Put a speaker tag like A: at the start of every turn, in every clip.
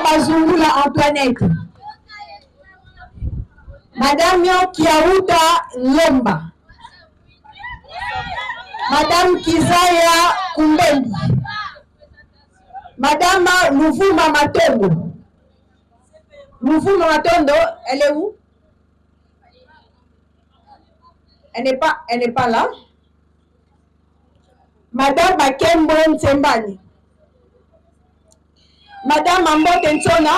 A: Bazungula Antoinette. Madame Kiauta Lomba. Madame Kizaya Kumbembi. Madame Luvuma Matondo. Luvuma Matondo, elle est où? Elle n'est pas, elle n'est pas là. Madame Bakembo Ntsembani. Madame Ambote Ntsona.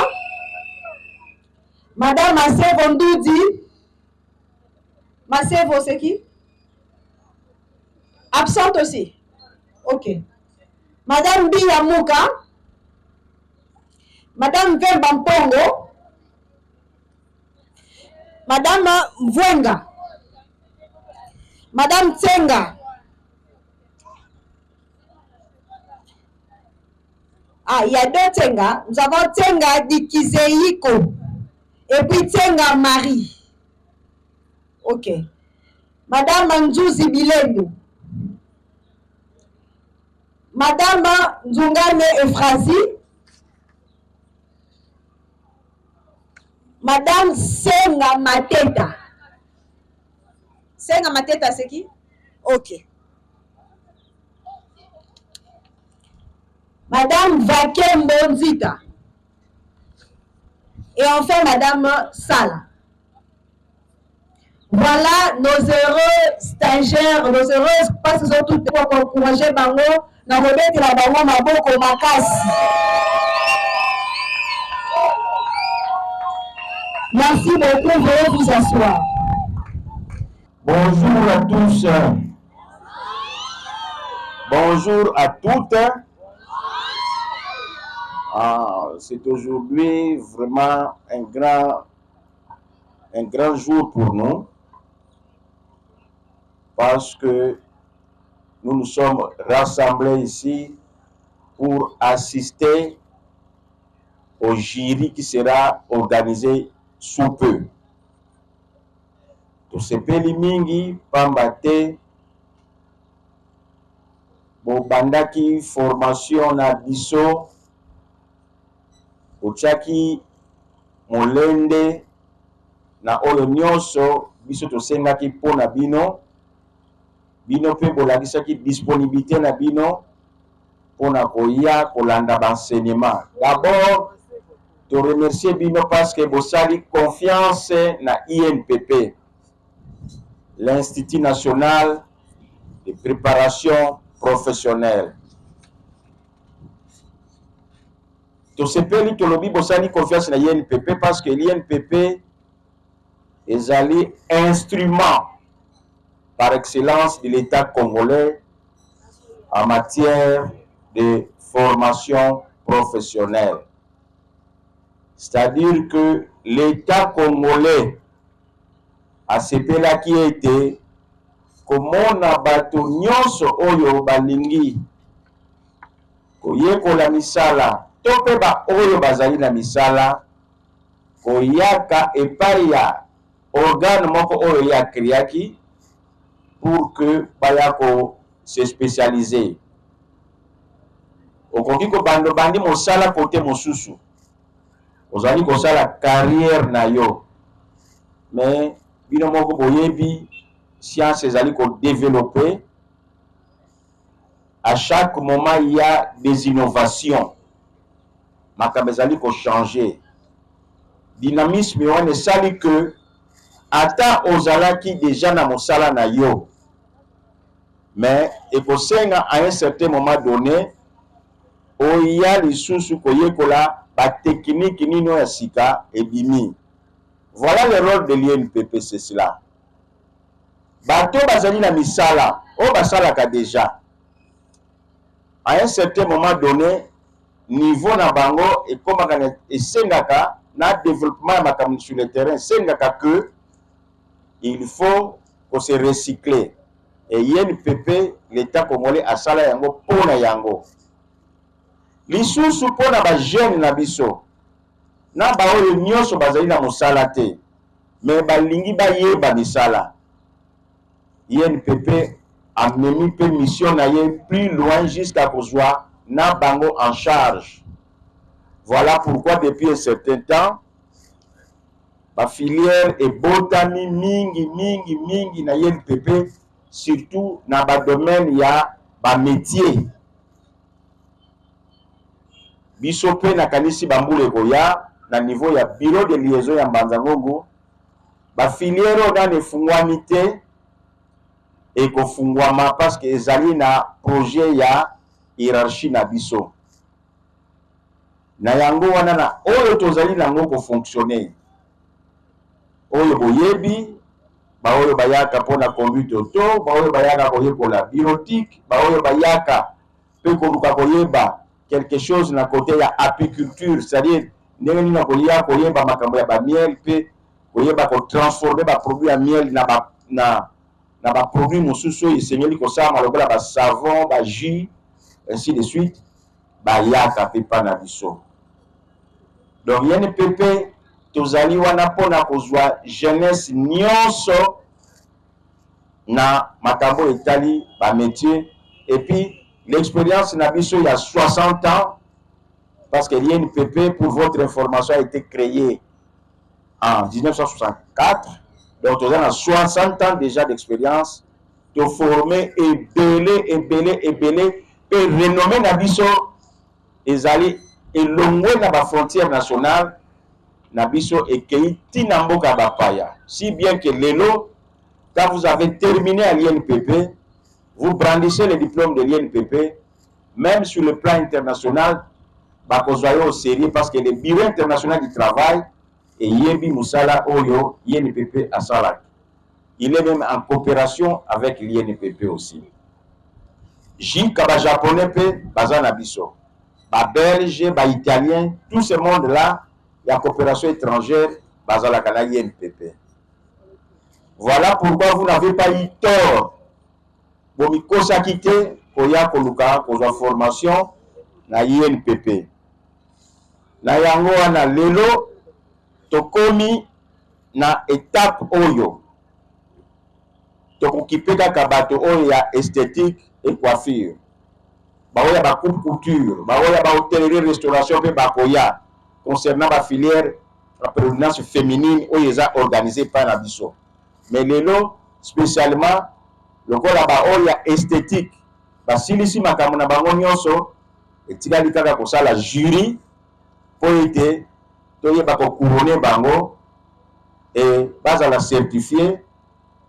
A: Madame Masevo Ndoudi. Masevo, c'est qui? Absente aussi. Ok. Madame Biya Muka. Madame Vemba Mpongo. Madame Mvwenga. Madame Tsenga. Ah, il y a deux Tsenga. Nous avons Tsenga Dikizeiko et puis Tsenga Marie. Ok. Madame Nzuzi Bilendo. Madame Nzungane Efrasie. Madame Senga Mateta. Senga Mateta, c'est qui? Ok. Madame Vakembo Nzita. Et enfin, Madame Sala. Voilà nos heureux stagiaires, nos heureuses, parce qu'ils ont toutes encouragé bango, na kobetela bango maboko makasi. Merci beaucoup, veuillez vous asseoir.
B: Bonjour à tous. Bonjour à toutes. Ah, c'est aujourd'hui vraiment un grand jour pour nous parce que nous nous sommes rassemblés ici pour assister au jury qui sera organisé sous peu. Tosepeli mingi pamba te bobandaki formation na biso, botiaki molende na oyo nyonso biso tosengaki mpo na bino. Bino mpe bolakisaki disponibilité na bino mpo na koya kolanda ba enseignement. D'abord, to remercier bino parce que bosali confiance na INPP, l'Institut national de préparation professionnelle. Tosepeli, tolobi bosali confiance na INPP parce que l'INPP ezali instrument par excellence de l'État congolais en matière de formation professionnelle. C'est-à-dire que l'État congolais asepelaki ete komona bato nyonso oyo balingi koyekola misala to mpe baoyo bazali na misala koyaka epai ya organe moko oyo ye akreaki pour que baya ko se spécialiser. Okoki kobanda obandi mosala kote mosusu, ozali kosala carrière na yo, mais bino moko boyebi science ezali ko développer à chaque moment, il y a des innovations, makambo ezali ko changer. Dynamisme wana esali que ata ozalaki déjà na mosala na yo, mais ekosenga à un certain moment donné oya lisusu koyekola batechnique nini oyo ya sika ebimi. Voilà le rôle de l'INPP, c'est cela. Bato bazali na misala oyo basalaka déjà, à un certain moment donné niveau na bango ekomaka esengaka na développement ya makambo sur le terrain, esengaka que il faut ko se recycler. Et INPP, l'État congolais asala yango mpona yango. Lisusu mpona bajeune na biso na baoyo nyonso bazali na mosala te mais balingi bayeba misala, INPP amemi mpe mission na ye plus loin jusqu'à kozwa na bango en charge. Voilà pourquoi depuis un certain temps ba filière ebotami mingi mingi mingi na INPP, surtout na ba domaine ya ba métier. Biso mpe nakanisi bambula ekoya na niveau ya bureau de liaison ya Mbanza Ngongo, ba filière oyo nano efungwami te ekofungwama parce que ezali na projet ya hiérarchie na biso. Na yango wana na oyo tozali nango kofonctionne, oyo boyebi, baoyo bayaka mpona conduite auto, baoyo bayaka koyekola bureautique, baoyo bayaka mpe koluka koyeba quelque chose na côté ya apiculture, c'est-à-dire ndenge nini koya koyeba makambo ya bamiel mpe koyeba kotransforme baproduit ya miel na baproduit mosusu oyo esengeli kosalama lokola basavon, bajus, ainsi de suite, bayaka mpe mpa na biso. Donc INPP tozali wana mpona kozwa jeunesse nyonso na makambo etali bamétier. Et puis l'expérience na biso ya 60 ans, parce que l'INPP, pour votre information, a été créé en 1964, donc toza na 60 ans déjà d'expérience. Toforme ebele ebele ebele mpe renommé na biso ezali elongwe na bafrontière nationale na biso, ekei ntina mboka ya bapaya, si bien que lelo, quand vous avez terminé à l'INPP, vous brandissez le diplôme de l'INPP, même sur le plan international bakozwa yo au sérieux, parce que le Bureau international du travail eyebi mosala oyo INPP asalaki. Il est même en coopération avec l'INPP aussi. Jika bajaponais mpe baza na biso, babelge, baitalien, tout ce monde là ya coopération étrangère bazalaka na INPP. Voilà pourquoi vous n'avez pas eu tort, bomikosaki te koya koluka kozwa formation na INPP. Na yango wana lelo tokomi na étape oyo tokokipe kaka bato oyo ya esthétique et coiffure, baoyo ya bacoupe couture, baoyo ya bahôtellerie restauration mpe bakoya concernant bafilière ya prédominance féminine oyo eza organisé epai na biso. Mais lelo spécialement, lokola baoyo ya esthétique basilisi makambo na bango nyonso, etikali kaka kosala jury mpo ete toyeba kocouronner bango e bazala certifié,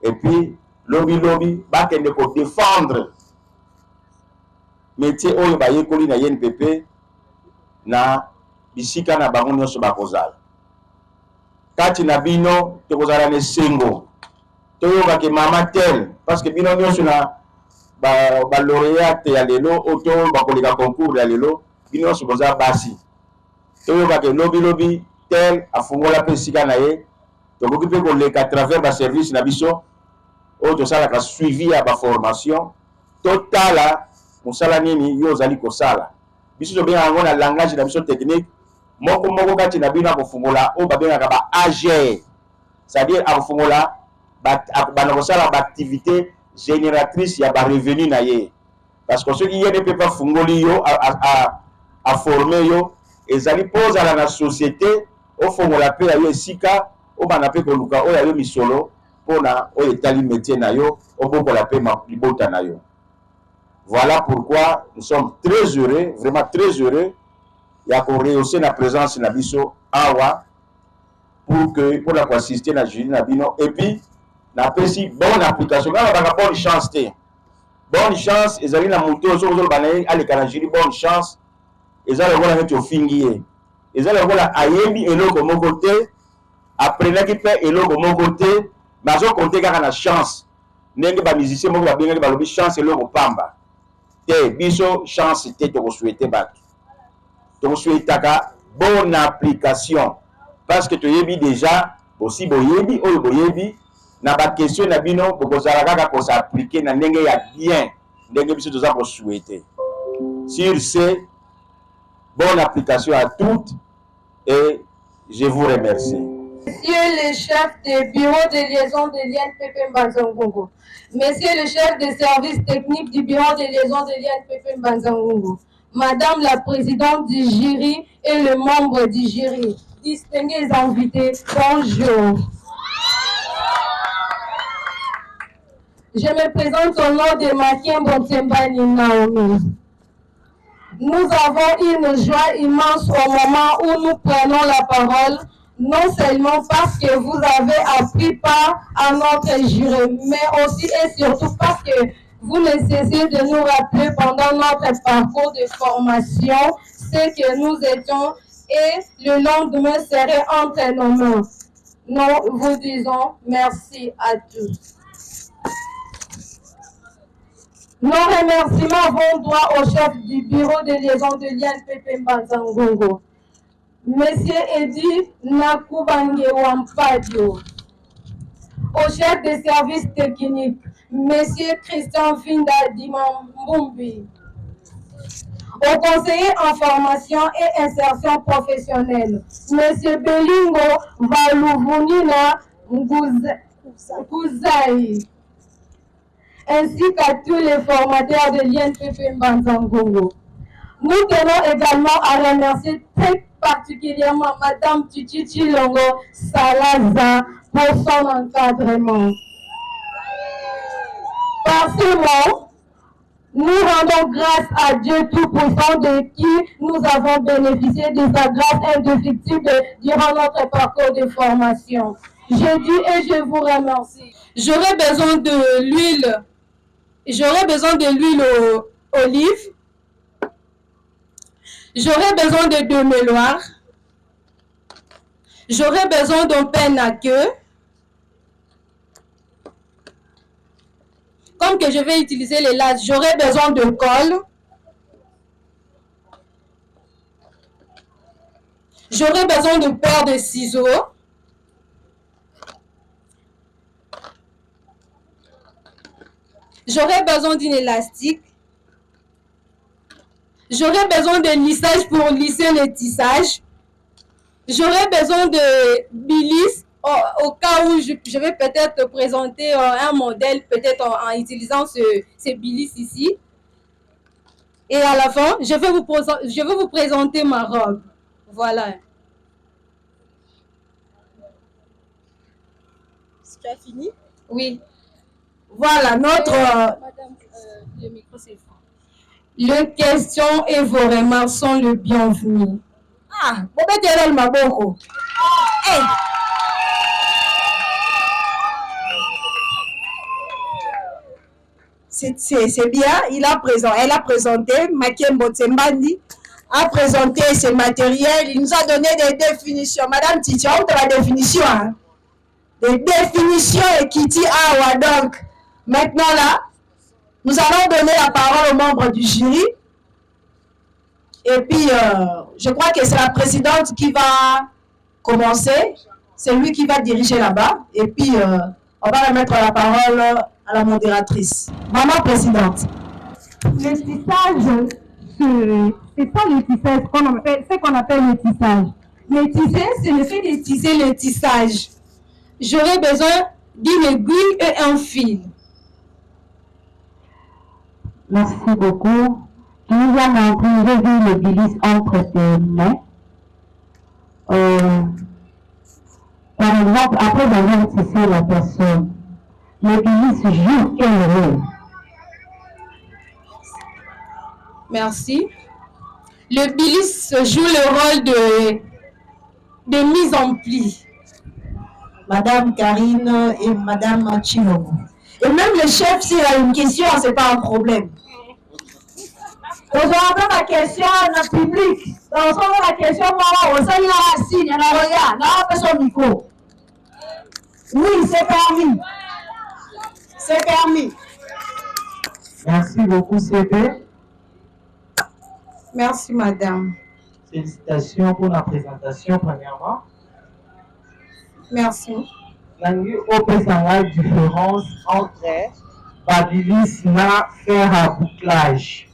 B: et puis lobilobi bakende kodéfendre métier oyo bayekoli na INPP na bisika na bango nyonso bakozala. Kati na bino tokozala na esengo toyokake mama tel, parce que bino nyonso na balauréate ba ya lelo oyo to bakoleka concours ya lelo, bino nyonso boza basi. Toyokake lobilobi tel afungola mpe esika na ye. Tokoki mpe koleka à travers baservice na biso oyo tosalaka suivi ya baformation, totala mosala nini yo ozali kosala. Biso tobengaka yango na langage na biso technique, moko moko kati na bino akofungola oyo babengaka ba AGR, c'est-à-dire akofungola, akobanda kosala baactivité génératrice ya barevenu na ye, parce que soki ye nde mpe bafungoli yo, aforme yo, ezali mpo ozala na société, ofongola mpe ya yo esika, obanda mpe koluka oyo ya yo misolo mpona oyo etali métier na yo, obokola mpe libota na yo. Voilà pourquoi nous sommes très heureux, vraiment très heureux ya korehausser na présence na biso awa pour que mpona koassister na jury na bino. Et puis napesi bonne application. Ngai nabaka bonne chance te. Bonne chance ezali na moto oyo soki ozoloba na ye aleka na jury, bonne chance eza lokola neti ofingi ye, eza lokola ayebi eloko moko te, aprenaki mpe eloko moko te, mais azocompter kaka na chance, ndenge bamusicien moko babengaki, balobi chance eloko pamba te. Biso chance te tokosouhaiter bato, tokosouhaitaka bonne application, parce que toyebi déjà bosi boyebi oyo boyebi na baquestion na bino, bokozala kaka kos'appliquer na ndenge ya bien, ndenge biso toza kosouhaiter. Sur ce, bonne application à toutes et je vous remercie.
C: Monsieur le chef de bureau de liaison de l'INPP Mbanza-Ngungu, Monsieur le chef de service technique du bureau de liaison de l'INPP Mbanza-Ngungu, Madame la Présidente du jury et le membre du jury, distingués invités, bonjour. Je me présente au nom de Makembo Tsembani Naomi. Nous avons une joie immense au moment où nous prenons la parole, non seulement parce que vous avez appris part à notre jury, mais aussi et surtout parce que vous ne cessez de nous rappeler pendant notre parcours de formation ce que nous étions et le lendemain serait entre nos mains. Nous vous disons merci à tous. Nos remerciements vont droit au chef du bureau de liaison de l'INPP Mbanza-Ngongo, Monsieur Eddy Nakubange Wampadio, au chef de service technique, Monsieur Christian Finda Dimambumbi, au conseiller en formation et insertion professionnelle, Monsieur Belingo Valuvunina Ngouzaï, ainsi qu'à tous les formateurs de l'INPP Mbanza-Ngongo. Nous tenons également à remercier très particulièrement Madame Titi Chilongo Salaza pour son encadrement. Par ces mots, nous rendons grâce à Dieu Tout-Puissant de qui nous avons bénéficié de sa grâce indéfectible durant notre parcours de formation. Je dis et je vous remercie.
D: J'aurais besoin de l'huile. J'aurais besoin de l'huile olive. J'aurais besoin de deux méloirs. J'aurais besoin d'un pain à queue. Comme que je vais utiliser les laces, j'aurais besoin de colle. J'aurais besoin de paire de ciseaux. J'aurais besoin d'une élastique. J'aurais besoin de lissage pour lisser le tissage. J'aurais besoin de bilis au cas où je vais peut-être présenter un modèle, peut-être en utilisant ce bilis ici. Et à la fin, je vais vous présenter ma robe. Voilà.
A: Tu as fini?
D: Oui.
A: Voilà, notre...
D: Madame, le micro, c'est franc. Les questions et vos remarques sont le bienvenu.
A: Ah, bobetela maboko. Hey. C'est bien, elle a présenté, Makembo Tsembandi a présenté ses matériels, il nous a donné des définitions. Madame Titi, on a la définition, hein? Des définitions et Kitty Awa. Donc, maintenant là, nous allons donner la parole aux membres du jury. Et puis, je crois que c'est la présidente qui va commencer. C'est lui qui va diriger là-bas. Et puis, on va remettre la parole à la modératrice. Maman présidente.
C: Le tissage, c'est pas le tissage qu'on appelle, ce qu'on appelle le tissage.
D: Le tisser, c'est le fait de tisser le tissage. J'aurais besoin d'une aiguille et un fil.
E: Merci beaucoup. Tu nous as montré, j'ai vu le bilis entre tes mains. Par exemple, après avoir tissé la personne, le bilis joue quel rôle?
D: Merci. Le bilis joue le rôle de mise en pli.
A: Madame Karine et Madame Chilongo. Et même le chef, s'il a une question, ce n'est pas un problème. Aujourd'hui, la question dans le public. Dans la question, moi, on s'en ira signe, on regarde, on a son micro. Oui, c'est permis. C'est permis.
F: Merci beaucoup, CP.
D: Merci, madame.
F: Félicitations pour la présentation, premièrement.
D: Merci.
F: Nangi opesanga différence entre babilis na fer à bouclage.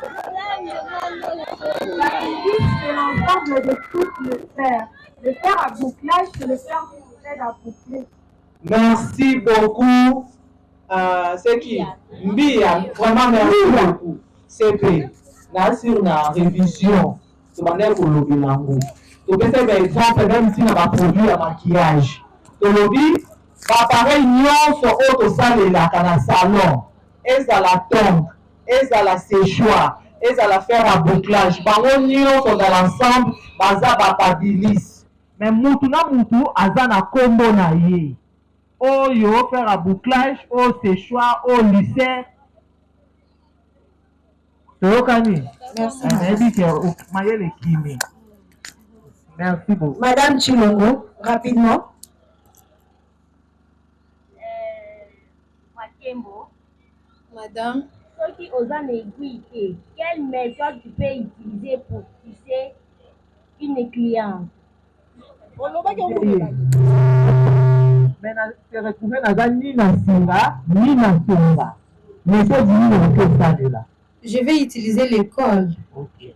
C: Babilis, c'est l'ensemble de tout le fer. Le fer à bouclage, c'est le fer qui nous aide à boucler.
F: Merci beaucoup. C'est qui? Mbia, vraiment merci beaucoup. CP. Na sur na revision tobandaki kolobela yango, topesaki ba exemple meme si na ba produits ya maquillage. Tolobi ba appareil nyonso oyo tosalelaka na salon, ezala tongue, ezala sechoir, ezala fer à bouclage, bango nyonso dans l'ensemble baza ba babilis. Mais mutu na mutu aza na kombo na ye, oyo fer à bouclage, oyo sechoir, oyo lisseur. Toyokani?
A: Merci.
F: Nayebi ke mayele ekimi. Merci beaucoup.
A: Madame Tshilongo, rapidement.
G: Makembo.
D: Madame.
G: Soki oza na aiguille te, quelle méthode tu peux utiliser pour tisser une cliente?
F: Mais na se retrouver naza ni na singa ni na songa. Méthode nini okoki osalela?
D: Je vais utiliser l'école.
F: Ok.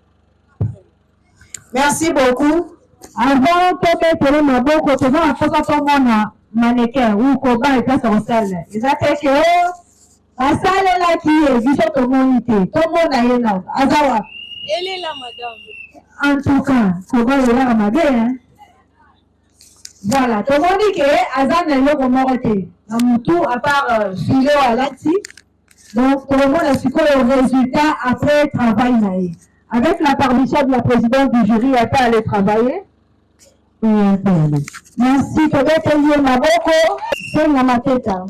A: Merci beaucoup.
E: Avant tobetele maboko, toza na mposa tomona mannequin ou cobaye place ya kosalela. Eza te ke o basalelaki ye, biso tomoni te. Tomona ye nano. Aza wapi?
D: Elle est là, madame.
E: En tout cas, cobaye oyaka mabe hein.
A: Voilà, tomoni ke aza na eloko moko te na mutu à part filet oyo alati. Donc tokomona sikoyo résultat après travail na ye.
C: Avec la permission de la présidente du jury, elle peut aller travailler.
E: Oui, elle peut aller.
A: Merci, tobeteli ye maboko. Senga Mateta.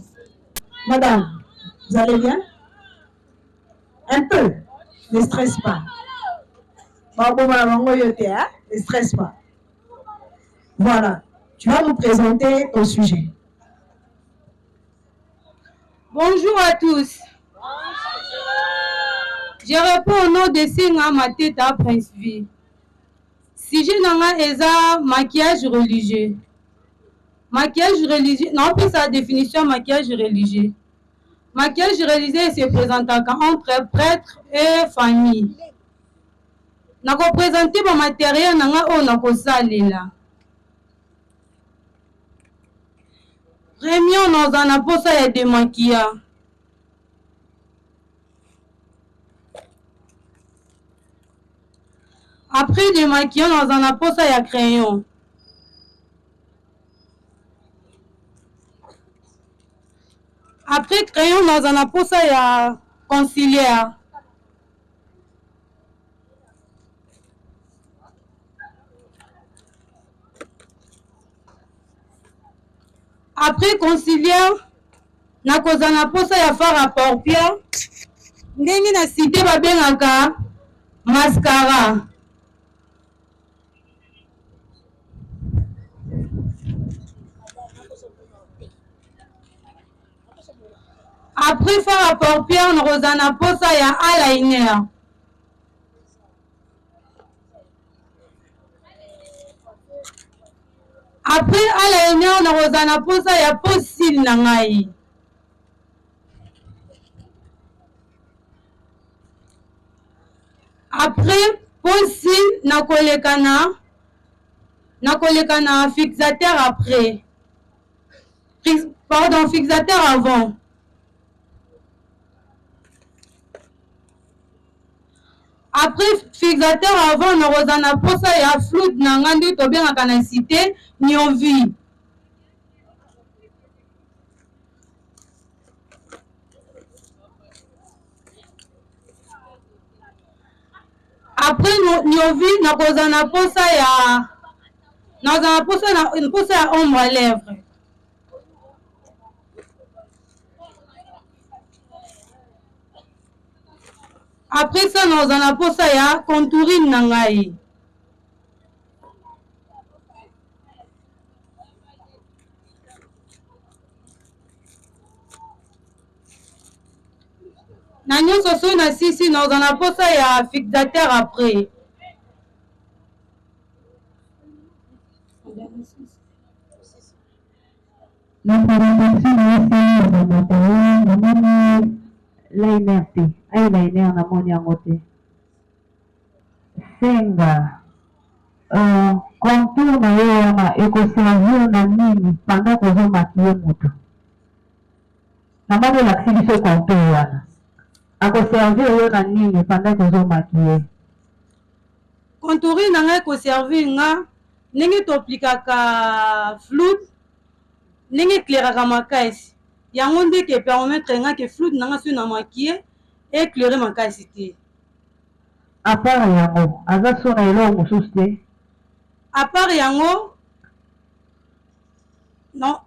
A: Madame, vous allez bien? Un peu. Ne stresse pas. Baboma bango yo te, hein? Ne stresse pas. Voilà. Tu vas nous présenter ton sujet.
D: Bonjour à tous. Je réponds au nom de Senga Mateta Prince Vie. Sujet na nga eza maquillage religieux. Maquillage religieux, naopesa définition ya maquillage religieux. Maquillage religieux se présentaka entre prêtre et famille. Nakopresente ba matériel na nga oyo nakosalela. Premier, naza na posa ya demaquilla. Après démaquillant, naza na posa ya crayon. Après crayon, naza na posa ya conciliaire. Après conciliaire, nakozala na posa ya fard à paupières, ndenge na cité babengaka mascara. Après fard à paupières, nakozala na posa ya eyeliner. Après eyeliner, nakozala na posa ya faux cils na ngai. Après faux cils, nakoleka na fixateur après. Pardon, fixateur avant. Après fixateur avant, nakozala na posa ya floute na nga nde tobengaka na cité Niovi. Après Niovi, nakozala na posa ya nakozala na posa na posa ya ombre à lèvres. Après ça, nakozala na posa ya contouring na ngai. Na nyonso soki nasisi, nakozala na posa ya fixateur après.
E: Na presentation na yo sala ya ba materiel namoni liner te, eyeliner namoni yango te. Senga contour na yo wana eko servir na nini pendant que ozo maquiller mutu? Namoni olakisi biso contour wana. Ako servir yo na nini pendant que ozo maquiller?
D: Contouring na ngai eko servir nga ndenge to aplikaka floud ndenge eclairaka makasi yango nde eke permettre nga ke floud na nga soki na maquiller e eclairer makasi te.
E: A part yango aza so na eloko mosusu te?
D: A part yango non.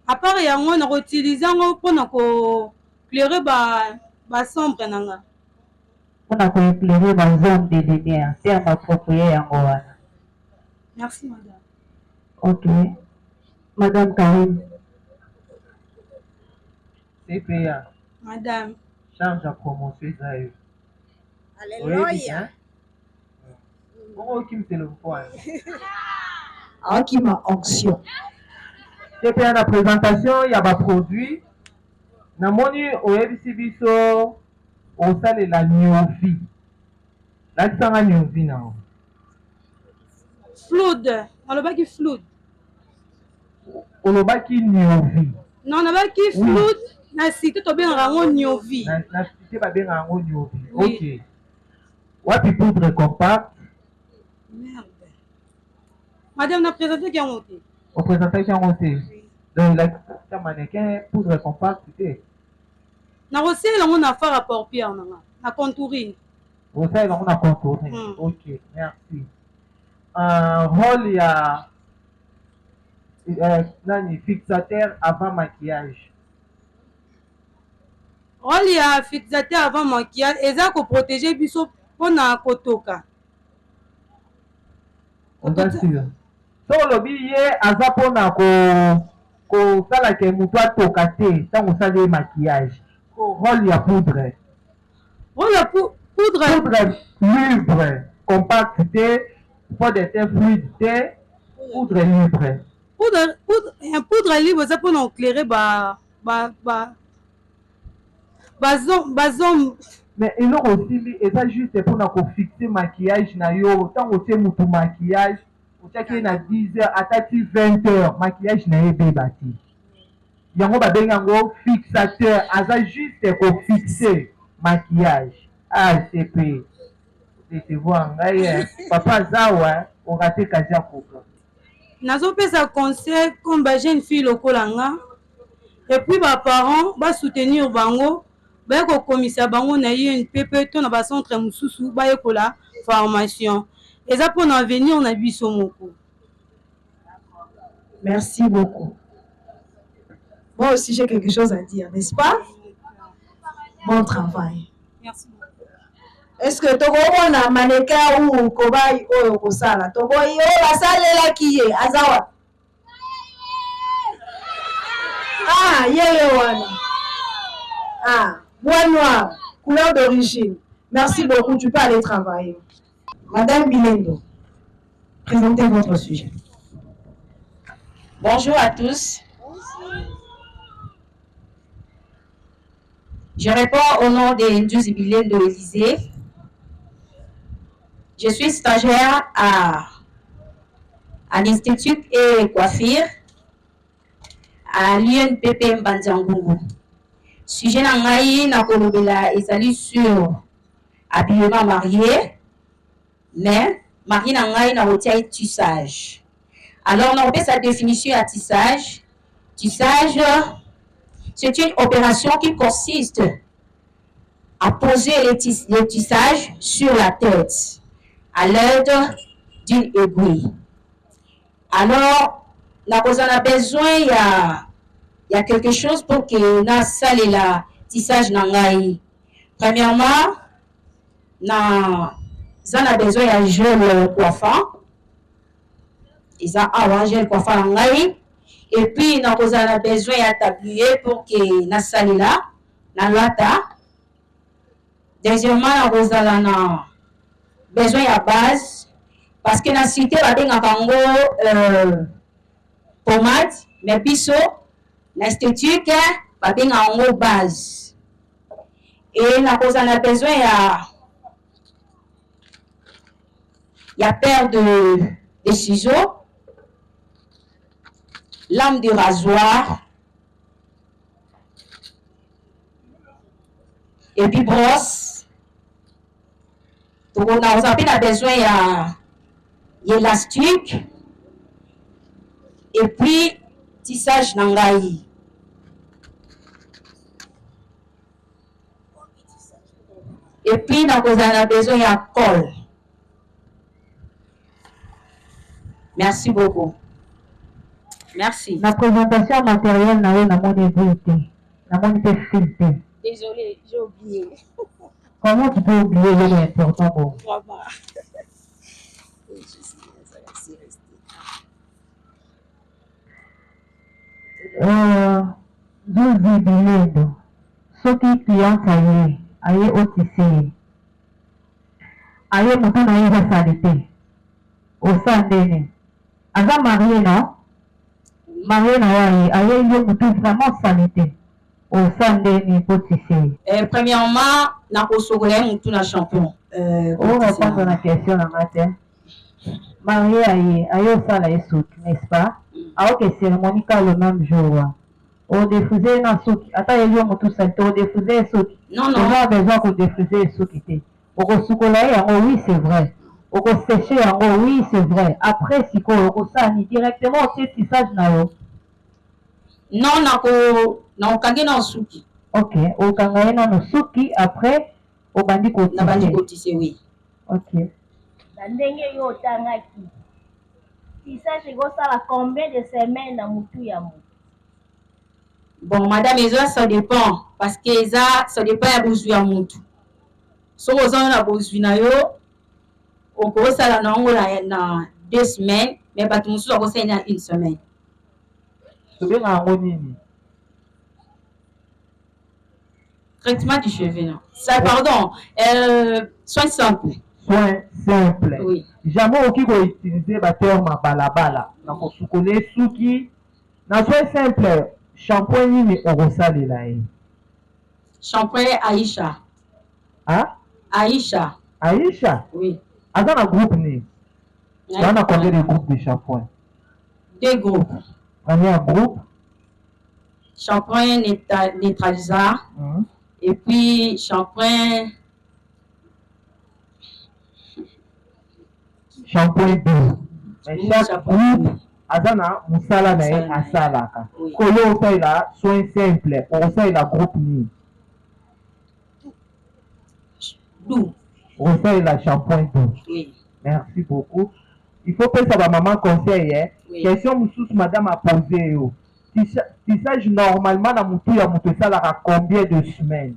D: A part yango nako utiliser yango pona ko eclairer ba sombre na nga.
E: Pona ko eclairer ba zone de lumière, terme approprie yango wana.
D: Merci madame.
E: Ok madame Carine.
F: CPA.
D: Madame.
F: Charge ya promotion eza yo.
A: Alléluia.
F: Bongo okimisela mpo
A: Akima onction.
F: CPA na présentation ya ba produits namoni oyebisi biso osalela niovi. Lakisa nga niovi na yo.
D: Flood, alobaki flood.
F: Olobaki niovi.
D: Non, nalobaki flood. Na cité tobengaka yango niovi.
F: Na cité babengaka yango niovi. Oui. Ok. Wapi poudre compact?
D: Merde. Madame na présentaki yango te.
F: Opresentaki yango te. Donc elakisa mannequin poudre compact te.
D: Nakosalela yango na fard à paupières na nga, na contouring.
F: Osalela yango na contouring. Ok, merci. Rôle ya nani fixateur avant maquillage.
D: Rôle ya fixateur avant maquillage eza ko protéger biso mpona kotoka.
F: Oza sûr? So olobi ye aza mpona kosala ke moto atoka te ntango osali ye maquillage. Rôle ya poudre.
D: Rôle ya poudre.
F: Poudre libre, compact te, fond de teint fluide te, poudre libre.
D: Poudre libre eza mpona éclairer ba zone.
F: Mais eloko osimbi eza juste mpona kofixe maquillage na yo. Ntango otie mutu maquillage, otiaki ye na 10 heures ata ti 20 heures, maquillage na ye ebeba te. Yango babengi yango fixateur, aza juste kofixe maquillage. ACP décevoir ngai papa azawa orate kazi akoka.
D: Nazopesa conseil comme ba jeune fille lokola nga et puis ba parents ba soutenir bango, baye kokomisa bango na INPP to na ba centre mosusu bayekola formation, eza mpona avenir na biso moko.
A: Merci beaucoup. Moi aussi j'ai quelque chose à dire, n'est-ce pas? Bon travail.
D: Merci.
A: Est-ce que tokomona mannequin ou cobaye oyo kosala? Toboyi oyo basalelaki ye aza wapi? Ah, ye ye wana. Ah, bois noir, couleur d'origine. Merci beaucoup, tu peux aller travailler. Madame Bilendo, présentez votre sujet.
H: Bonjour à tous. Je réponds au nom de Nduzi Bilendo Élysée. Je suis stagiaire à l'Institut et Coiffure à l'INPP Mbanza-Ngungu. Sujet na ngai na kolobela ezali sur habillement marié, mais marié na ngai na kotia tissage. Alors na kopesa définition ya tissage. Tissage, c'est une opération qui consiste à poser le tissage sur la tête à l'aide d'une aiguille. Alors, on a besoin, il y a quelque chose pour que na salela tissage na ngai. Premièrement, na za besoin ya gel coiffant. Eza awa gel coiffant na ngai. Et puis na kozala besoin ya tablier pour que na salela na lata. Deuxièmement, na kozala na besoin ya base parce que na cité babengaka yango pommade, mais biso na esthétique babengaka yango base. Et na kozala besoin ya paire de ciseaux, lame de rasoir, Et puis brosse. Nakozala mpe na besoin ya élastique et puis tissage na ngai. Et puis nakozala na besoin ya colle. Merci beaucoup. Merci.
E: Na présentation ya matériel na yo, namoni aiguille te, namoni mpe fil te.
G: Désolé, j'ai oublié.
E: Comment tu peux oublier eloko important bon?
G: Vraiment.
E: Nzuzi Bilendo, soki cliente aye otise ye, aye motu na ye eza sale te, osala ndeni? Aza marié, non? Marié na yo aye yo motu vraiment sale te, osala ndeni po tise ye?
H: Premièrement, nakosokola ye motu na shampoing.
E: Orépondre na question na nga te. Marié aye osala ye suki, n'est-ce pas? Aoke cérémonie ka le même jour wana, odéfrise ye na suki, ata ye yo motu sali te, odéfrise ye suki?
H: Non, non.
E: Oza besoin kodéfrise ye suki te. Okosukola ye yango, oui, c'est vrai. Okosèche yango, oui, c'est vrai. Après sikoyo okosala ni? Directement otie tissage na yo?
H: Non, nakokange na suki.
E: Ok, okanga ye nano suki, après obandi
H: Nabandi
E: kotise.
H: Kotise, oui.
E: Ok.
G: Na ndenge yo otangaki, tissage ekosala combien de semaines na mutu ya motu?
H: Bon madame, eza ça dépend, parce que eza ça dépend ya bozwi ya motu. Soki oza na bozwi na yo, okosala na yango na 2 semaines, mais bato mosusu akosala na une semaine.
F: Tobenga yango nini?
H: Traitement du cheveu, non, ça, pardon, soin simple.
F: Soin simple.
H: Oui.
F: Jamais okoki koutiliser baterme ya balabala na kosukola ye suki na soin simple. Shampoing nini okosalela ye?
H: Shampoing Aisha.
F: Ah?
H: Aisha.
F: Aisha?
H: Oui.
F: Aza na groupe nini? Toza na combien de groupes de shampoing?
H: Deux groupes.
F: Premier groupe?
H: Shampoing neutralisant et puis shampoing
F: Shampoing doux. Mais
H: Oui,
F: chaque
H: shampoing
F: groupe aza na mosala na ye
H: Mosala na ye.
F: asalaka.
H: Oui.
F: Koyo osalela soin simple, okosalela groupe nini?
H: Doux.
F: Okosalela shampoing doux.
H: Oui.
F: Merci beaucoup. Il faut pesa bamama conseil, eh?
H: Oui.
F: Question mosusu madame apose yo: tissage normalement na motu ya moto esalaka combien de semaines?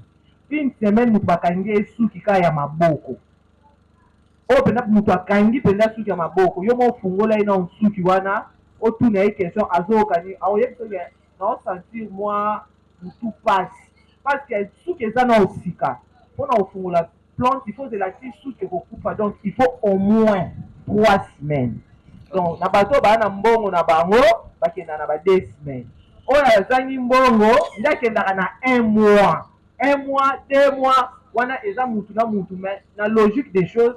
F: Une semaine, moto bakangi ye suki kaka ya maboko oyo mpenza, moto akangi mpenza suki ya maboko, yo mo ofungola ye na suki wana, otuna ye question, azoyoka nini? Aoyebi soki naosentir mwa motu pasi, parce que suki eza na osika. Mpona kofungola plante, il faut ozela ti suki ekokufa, donc il faut au moins 3 semaines. Donc na bato oyo baa na mbongo na bango, bakendaka na ba 2 semaines. Oyo azangi mbongo nde akendaka na un mois, un mois, 2 mois. Wana eza mutu na mutu, mais na logique des choses,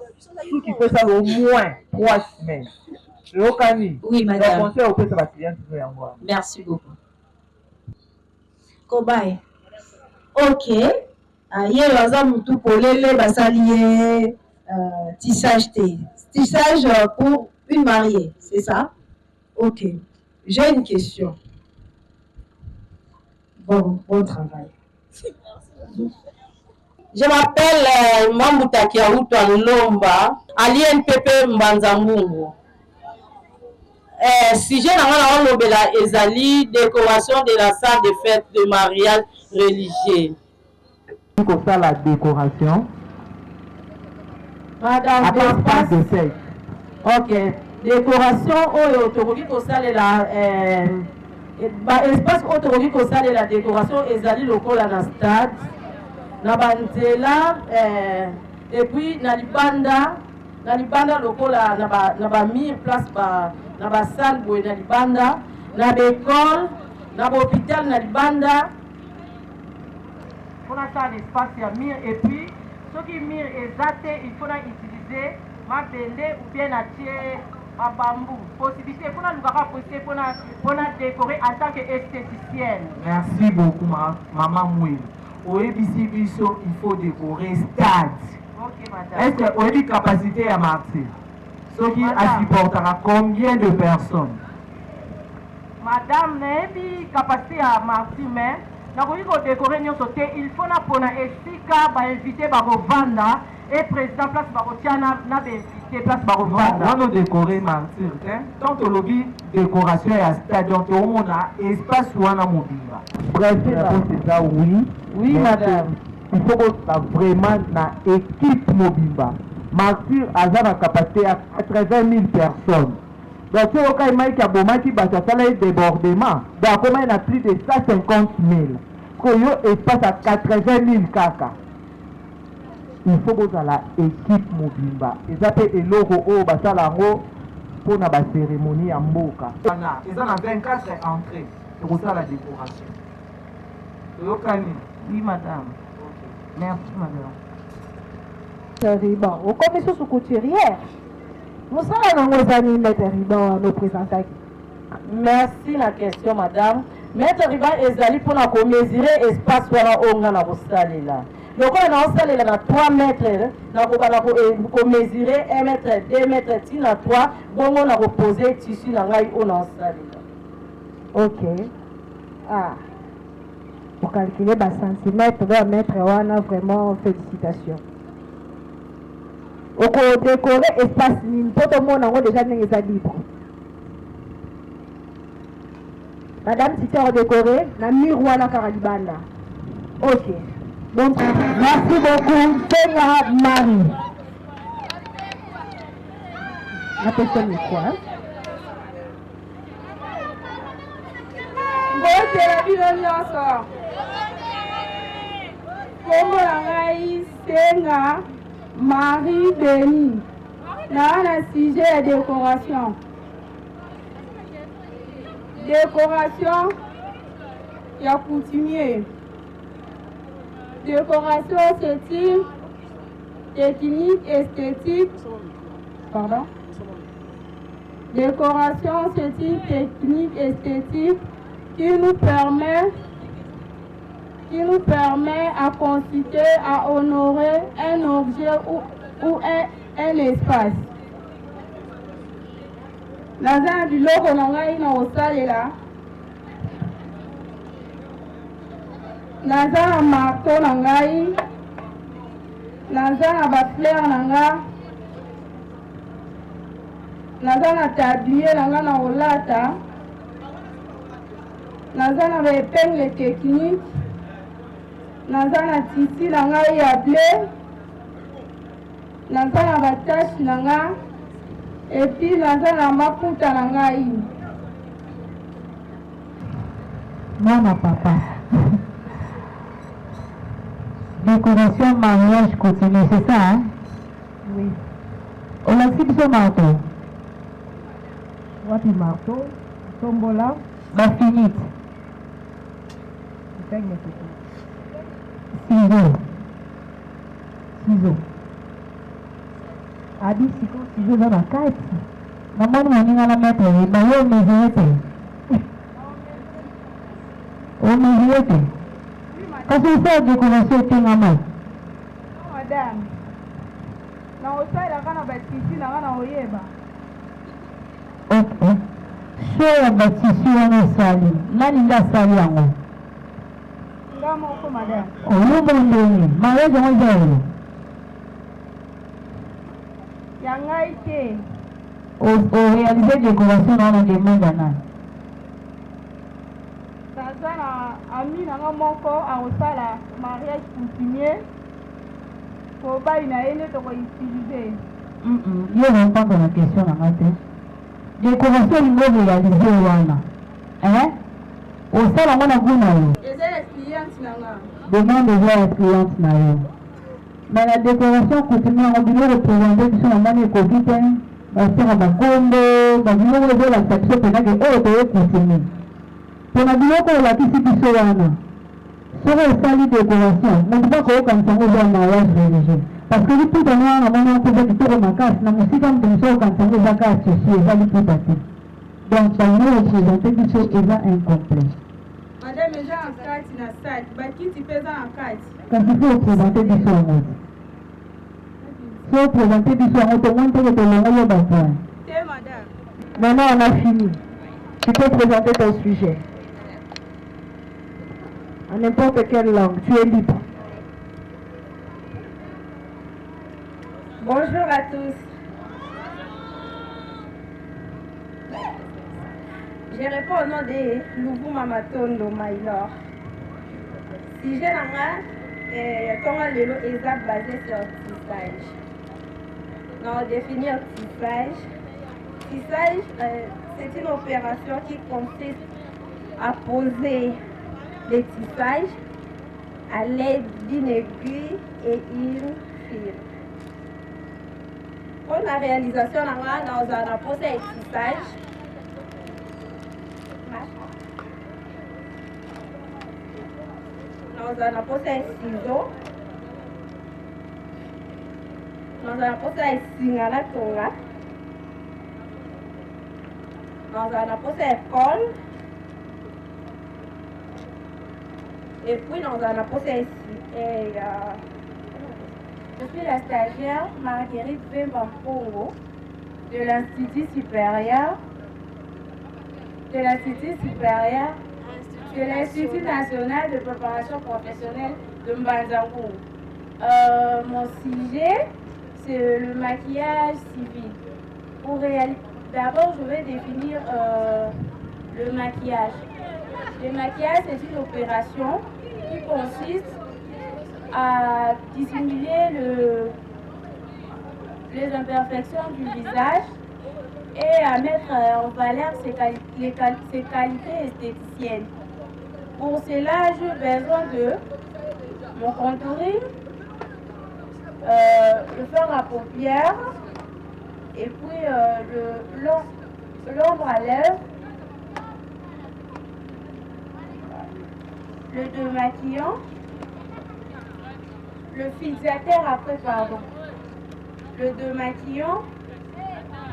F: suki faut esala au moins 3 semaines. Eyokani?
H: Oui, madame.
F: Donc conseil opesa bacliente no yango wana.
H: Merci beaucoup.
A: Cobaye, ok. Ah, ye oyo aza motu polele, basali ye tissage te. Tissage pour une mariée, c'est ça? Ok, j'ai une question. Bon, bon travail.
C: Je m'appelle Mambuta Kiaouta Lomba, à l'INPP Mbanza-Ngungu. Sujet na nga na olobela ezali décoration de la salle de fête de mariage religieux.
F: Kosala décoration
C: Madame,
F: à part
C: espace
F: de fête.
C: Ok, décoration oyo tokoki kosalela, ba espace oyo tokoki kosalela décoration ezali lokola na stade, na banzela, et puis na libanda lokola na bamur, place ba, na basalle boye na libanda, na baekole, na bahôpital na libanda.
I: Mpona sala espace ya mur, et puis soki mur eza te, il faut na utiliser mabende ou bien natie babambu. Possibilité mpona lukaka possibilité mpona décorer en tant que esthéticienne.
F: Merci beaucoup, mama Mwili. Oyebisi biso il faut decorer stade.
I: Ok madame.
F: Est-ce que oyebi capacité ya martyr? Soki
I: Madame.
F: a supportaka combien de personnes?
I: Madame, nayebi capacité ya martyr mais nakoki ko decorer nyonso te, il faut napona esika ba invité bakovanda et président place bakotia na, na ba invité place bakovanda.
F: Wana odecore martyr te, tant tolobi décoration ya stade donc toomona espace wana mobimba.
J: Bref, réponse eza oui.
I: Oui,
J: Mais
I: madame.
J: Il faut kozala vraiment na équipe mobimba. Martyr aza na capacité ya 80 000 personnes. Donc soki okai Mike abomaki bato asala ye débordement, donc akomaki na plus de 150 000. Sikoyo yo espace ya 80 000 kaka. Il faut bozala équipe mobimba. Eza mpe eloko oyo basala yango mpona bacérémonie ya mboka.
F: Wana eza na 24 entrée, tokosala décoration. Toyokani?
I: Oui madame. Merci madame.
E: Riban okomi susu couturière, mosala nango eza nini maître Riban wana opresentaki?
C: Merci na question madame. Maître Riban ezali mpona komesure espace wana oyo nga na kosalela. Lokola naosalela na 3 mètres, nakobanda komesure 1 mètre, 2 mètres ti na 3, bongo nakopose tissu na ngai oyo naosalela.
E: Ok, ah, ocalcule bacentimètre ba mètre wana, vraiment félicitation. Okodécore espace nini mpo tomona yango déjà ndenge eza libre? Madame Tite odécore na mur wana kaka libanda. Ok, bon,
A: merci beaucoup Senga Marie.
E: Napesa micro hein?
D: Mbotela bino nyonso. Kombo na ngai Senga Marie Beni. Naa na sujet ya décoration. Décoration ya coutumier. Décoration, c'est une technique esthétique. Pardon. Décoration, c'est une technique esthétique qui nous permet à constituer, à honorer un objet ou un espace. Naza na biloko na ngai na kosalela. Naza na marteau na ngai, naza na bafleur na nga, naza na tablier na nga na kolata, naza na baépingle technique, naza na tissu na ngai ya bleu, naza na batache na nga, et puis naza na maputa na ngai.
E: Mwana papa, décoration mariage coutumier, c'est ça hein?
I: Oui.
E: Olakisi biso marteau.
I: Wapi marteau? Tombola.
E: Bafinite.
I: Épingle technique.
E: Ciseau.
I: Ciseau. Abi sikoyo ciseau eza na kati.
E: Namoni moninga na maître Riban, yo omesure te, omesure te, kasi osala décoration etengama.
D: Madame, na kosalelaka na batissu na nga na koyeba.
E: Ok, so ya batissu wana osali, nani nde asali yango?
D: Nga moko madame.
E: Oyobo ndenge mariage yango eza oyo?
D: Ya ngai te.
E: Oréalise décoration na wana demande ya nani?
D: Naza na ami na nga moko akosala mariage coutumier, kobali na ye nde tokoutilize.
E: Yo répondre na question na nga te. Décoration olingi oréalise wana, osala yango na goût na yo?
D: Eza ya cliente na nga.
E: Demande eza ya cliente na yo, mais na décoration coutumier yango, biloko présente biso namoni ekoki te. Basala bakombo, babiloko ezolakisa biso mpenzake oyo toye coutumier. Mpona biloko olakisi biso wana, soki osali décoration, moto mpo akoyokanisa yango eza mariage religieux, parce que liputa no wana namoni yango mpenza kitoko makasi na mosika, moto mosusu akokanisa yango eza kaka tissu, eza liputa te. Donc bango représente biso eza incomplet.
D: Madame.
K: Teme eza na kati na sac, bakiti mpe eza na kati.
J: Kasi faut opresente biso yango te. Soki opresente biso yango tomoni te ke tolongoli yo ba points.
K: Te madame.
J: Maintenant on a fini. Tu peux présenter ton sujet. En n'importe quelle langue, tu es libre.
K: Bonjour à tous. Je réponds au nom de Luvuma Matondo Maylor. Sujet na nga eh, tonga lelo eza basé sur tissage. Na définir tissage. Tissage, euh, c'est une opération qui consiste à poser les tissages à l'aide d'une aiguille et une fil. Mpo na réalisation na nga nazala na mposa ya tissage nazala na mposa ya ciseau nazala na mposa ya singa natonga nazala na mposa ya colle et puis nazala na mposa ya
L: Je suis la stagiaire Marguerite Vemba Mpongo de l'Institut supérieur de l'Institut supérieur de l'Institut national de préparation professionnelle de Mbanzango. Euh, mon sujet, c'est le maquillage civil. Pour D'abord, je vais définir euh, le maquillage. Le maquillage, c'est une opération qui consiste à dissimuler le, les imperfections du visage et à mettre en valeur ses, quali les, ses qualités esthéticiennes. Pour cela, j'ai besoin de mon contouring, euh, le fard à paupières, et puis euh, l'ombre à lèvres, le démaquillant, le fixateur après, pardon, le démaquillant,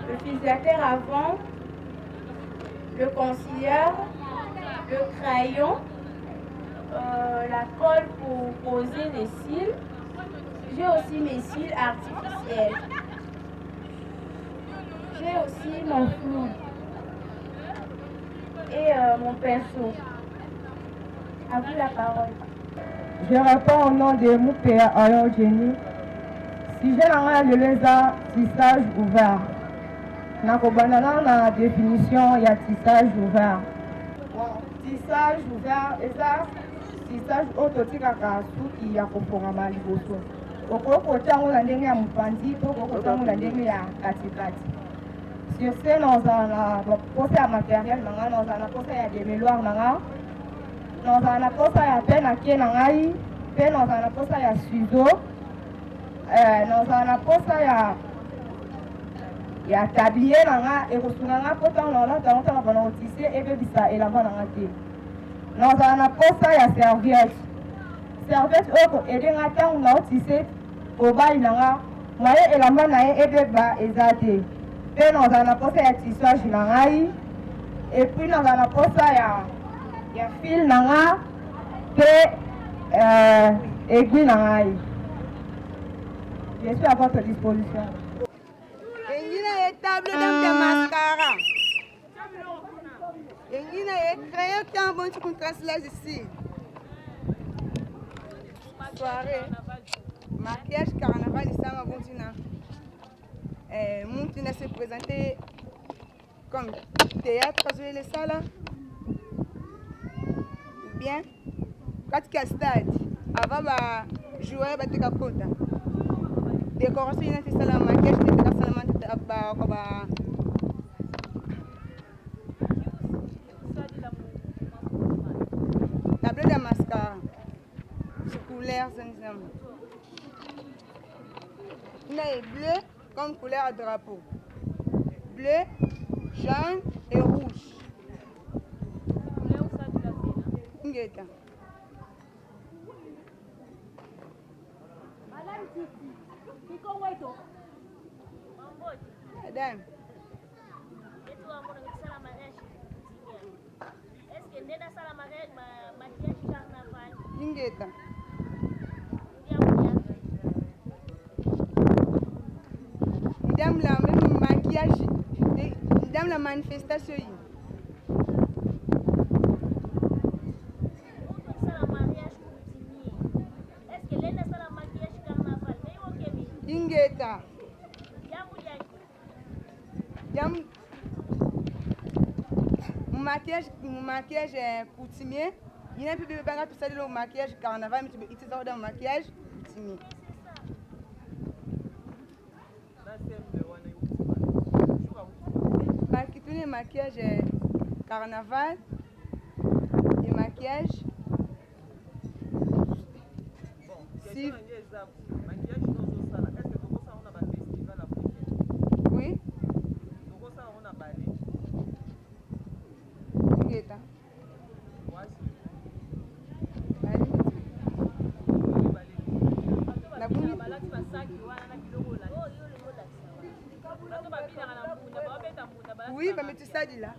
L: le fixateur avant, le concealer, le crayon, euh, la colle pour poser les cils. J'ai aussi mes cils artificiels. J'ai aussi mon flou et euh, mon pinceau. À vous la parole.
M: Je réponds au nom de Moupea Ayo Jenny. Sujet na ngai lelo eza tissage ouvert. Nakobanda nano na définition ya tissage ouvert. Bon, tissage ouvert eza tissage oyo totikaka suki ya kofongama liboso. Okoki kotia yango na ndenge ya mopanzi to okoki kotia yango na ndenge ya katikati. Sur ce, nazala na posa ya materiel na ngai, nazala na posa ya demeloir na ngai, nazala na posa ya pe na ke na ngai, mpe nazala na posa ya ciseau, eh, nazala na posa ya ya tablier na nga ekosunga nga mpo ntango naolata yango ntango bana kotise ebebisa elamba na nga te. Nazala na posa ya serviette, serviette oyo ko aider nga tango nao tisse mobali na nga moyen elamba na ye ebeba eza te. Pe nazala na posa ya tissage na ngai et puis nazala na posa ya ya fil na nga pe euh, aiguille na ngai. Je suis à votre disposition.
K: Engina ye table de mascara. Engina ye crayon qui bon tu contraste ici. Soirée. Maquillage carnaval isama bon tu na. Eh muntu na se présenter comme théâtre azoyele sala ou bien katika stade avant ba joueur bateka kota décoration ina tisala maquillage te salama ba ba tableau de mascara couleur na est bleu comme couleur à drapeau bleu jaune et rouge ngeta
G: Madame Titi, Kikongo
K: Madame.
M: Ingeta. Ndam la même maquillage, ndam la manifestation yi. Ingeta. Jam maquillage maquillage eh, coutumier yina mpe bebanga tosaleli maquillage carnaval mais itisa oda maquillage coutumier. Bakituni maquillage eh, carnaval et maquillage si. Oui. Ingeta. Oui, bametisadila.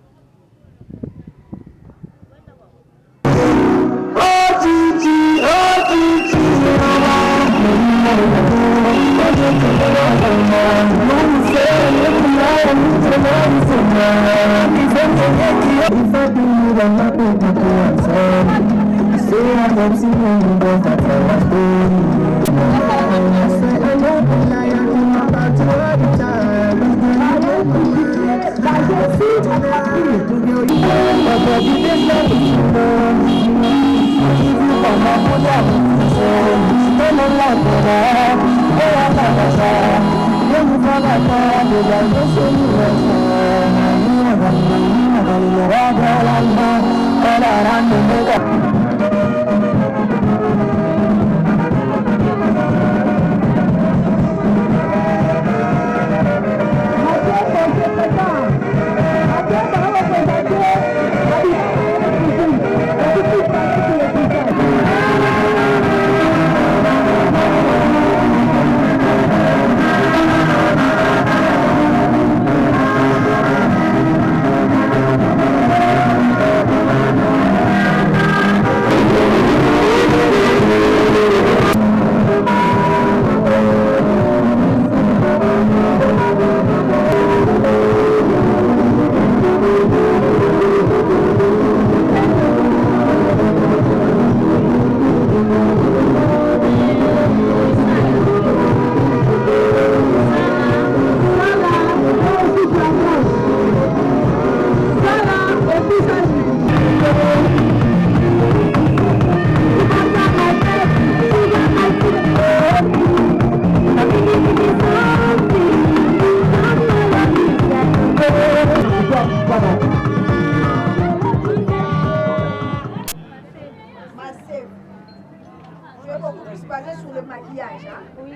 M: Je vais beaucoup plus baser sur le maquillage. Hein?
G: Oui,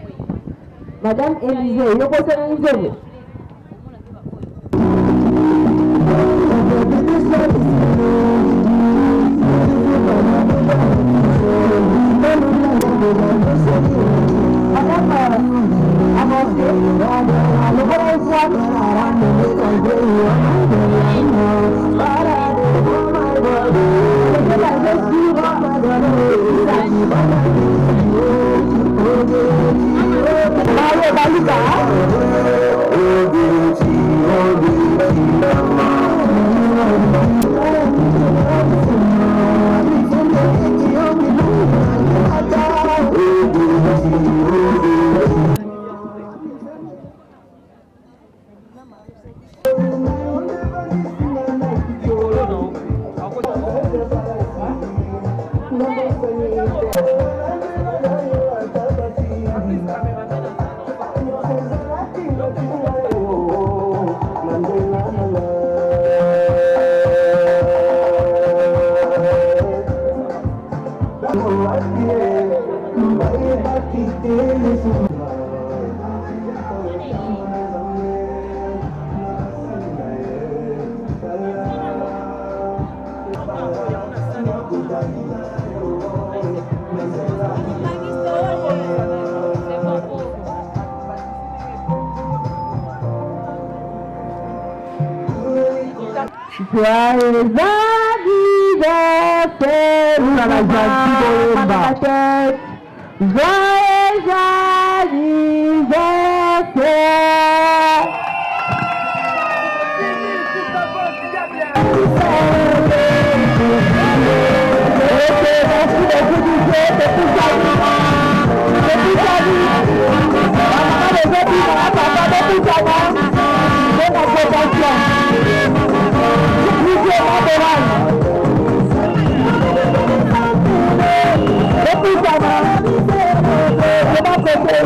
G: oui.
E: Madame Élisée, yo kosala nzembo. Madame, avancez. Le
J: Joyeux anniversaire, Maman Tête. Joyeux anniversaire. Ok, merci beaucoup, DJ. C'est tout ça. C'est tout ça. Maman, les autres, maman, papa, c'est tout ça. Bonne attention. DJ, moral. C'est tout ça. C'est ma côté.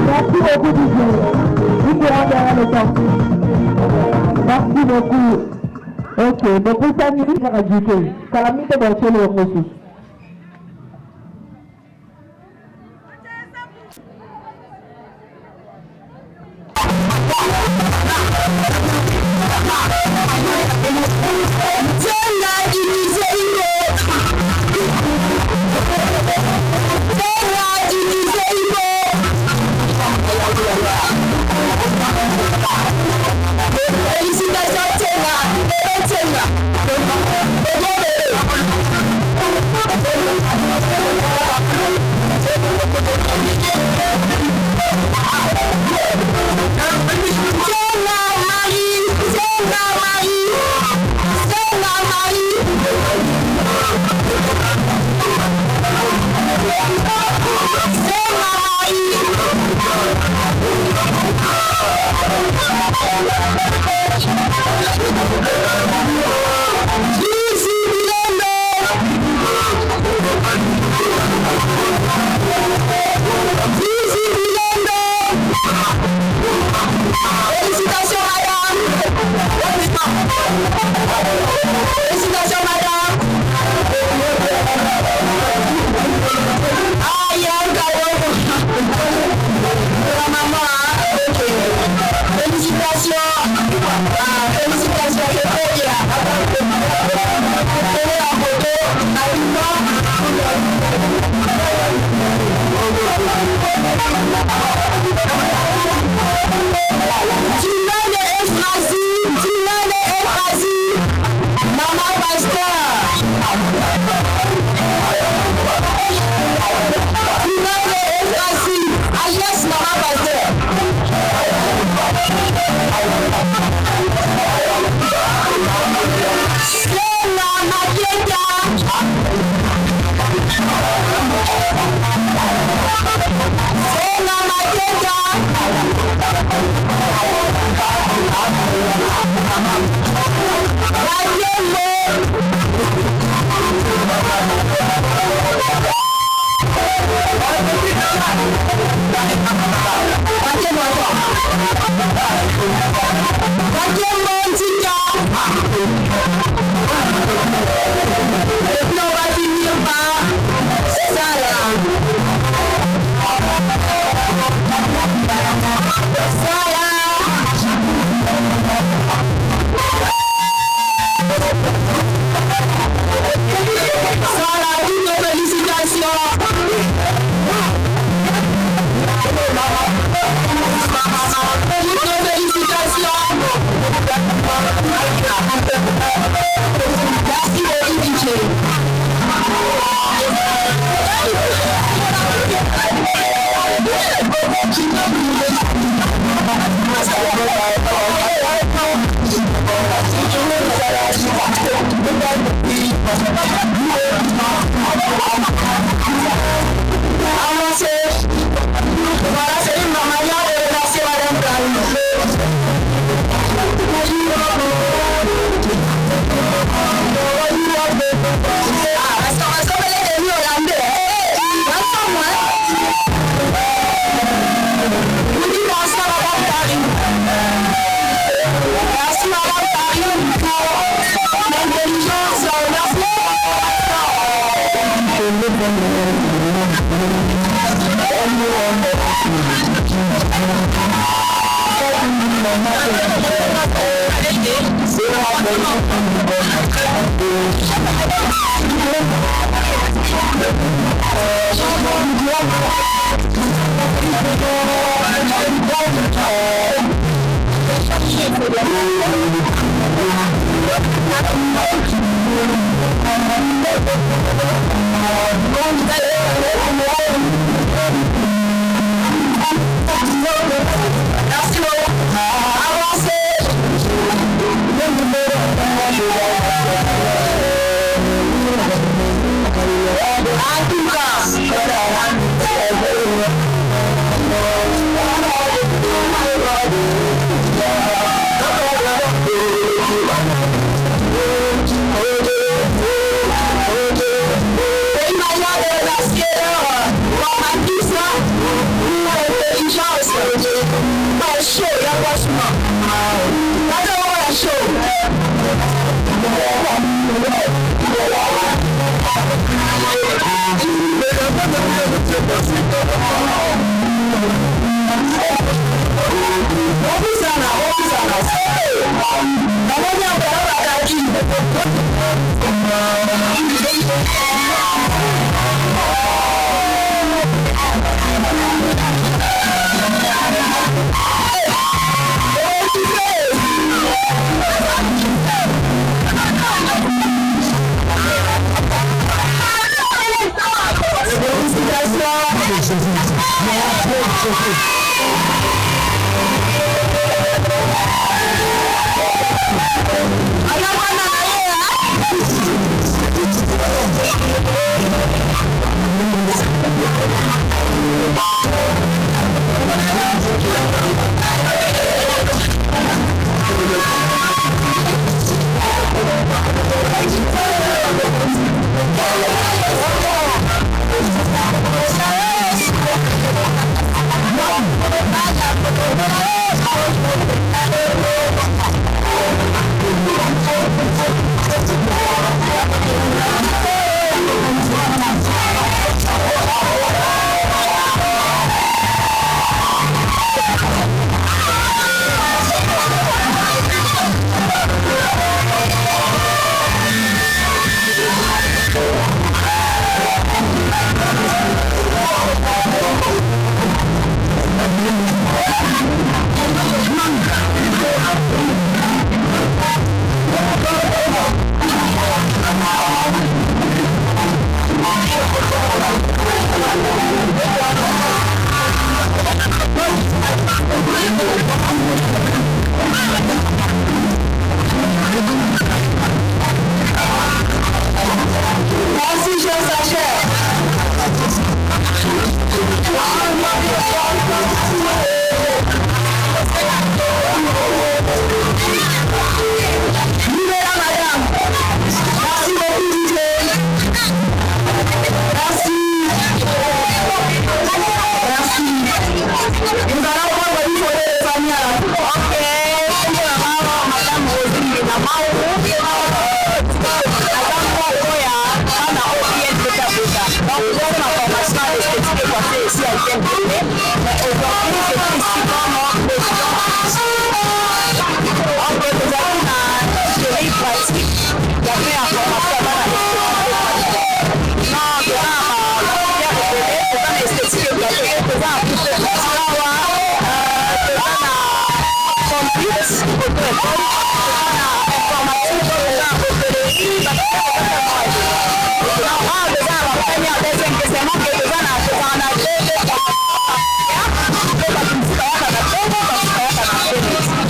J: Merci beaucoup, DJ. Nous pourrons derrière le temps. Merci beaucoup. Ok, donc vous savez, j'ai Calamité dans le ressources.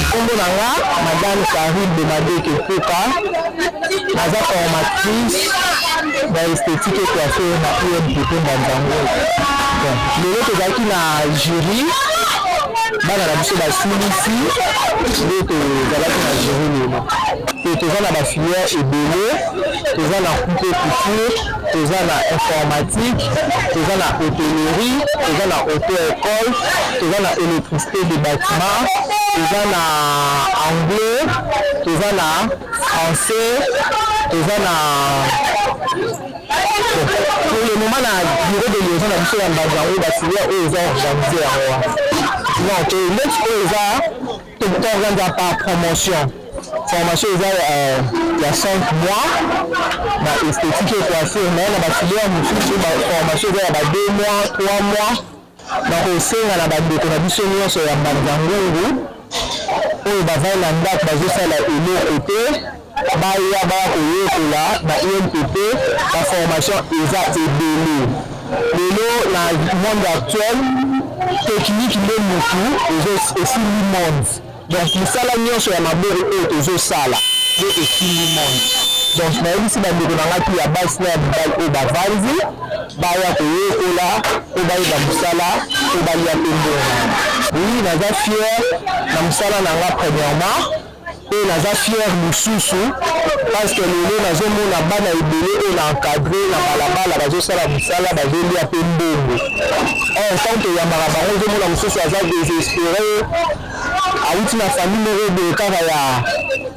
N: Nkombo na nga Madame Karine de Madeke Mpuka, naza formatrice ya esthétique et coiffure na INPP Mbanzango. Bon, lelo tozalaki na jury, bana na biso basilisi nde tozalaki na jury lelo. Pe toza na ba filière ebele, toza na coupe couture, toza na informatique, toza na hôtellerie, toza na auto-école, toza na électricité de bâtiment, toza na anglais, toza na français, toza na pour le moment. Vraiment na bureau de liaison na biso ya Mbanza yango ba filière oyo eza organise yango wana. Non te, neti oyo eza to organisa par promotion. Formation eza ya 5 mois na esthétique et coiffure, mais na ba filière mosusu ba formation eza ya ba 2 mois, 3 mois. Nakosenga na bandeko na biso nyonso ya Mbanza Ngungu oyo bavandi na ndako bazosala eloko te baya baya koyekola na INPP, ba formation eza ebele lelo na monde actuel, technique nde mutu esimbi monde. Donc misala nionso ya maboko oyo tozo sala nde esimbi monde. Donc nayebisi ba ndeko na nga tout ya basi na ya mibali oyo bavandi baya koyekola po bayeba musala po balia pe mbongo. Oui naza fier na musala na nga premièrement pe naza fier mususu parce que lelo nazo mona bana ebele oyo na encadre na balabala bazo sala musala bazo lia pe mbongo. Or tango toyambaka bango ozo mona mususu aza desespere awuti na famille moko boye kaka ya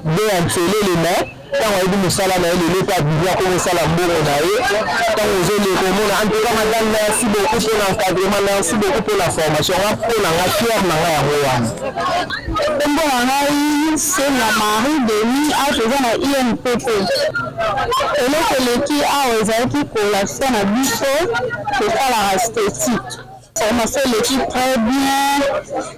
N: be ya nselele mais ntango ayebi mosala na ye lelo mpe abimi akomi kosala mbongo na ye ntango ozoleka omona en tout cas madame merci beaucoup mpo na encadrement, merci beaucoup mpo na formation nga mpo na nga fier na nga yango wana.
O: Kombo na ngai Senga Marie Denis, awa toza na INPP. Eloko eleki awa ezalaki kolakisa na biso tosalaka esthétique. Formation eleki très bien,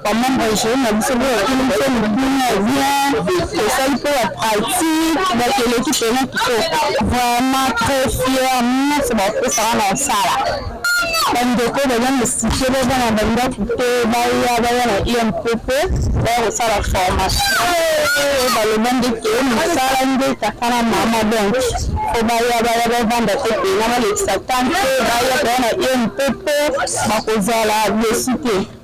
O: ba membres jury na biso mpe batuni biso mituna ya bien, tosali mpe ba pratique, donc eleki pena kitoko. Vraiment très fier, nyonso bapesaka na kosala. Bandeko baza na cite baza na bandako te baya baya na INPP baya kosala formation oyo baloba nde ke mosala nde tata na mama donc fo baya baya bavanda te pena balekisa temps te baya baya na INPP bakozala deçu te.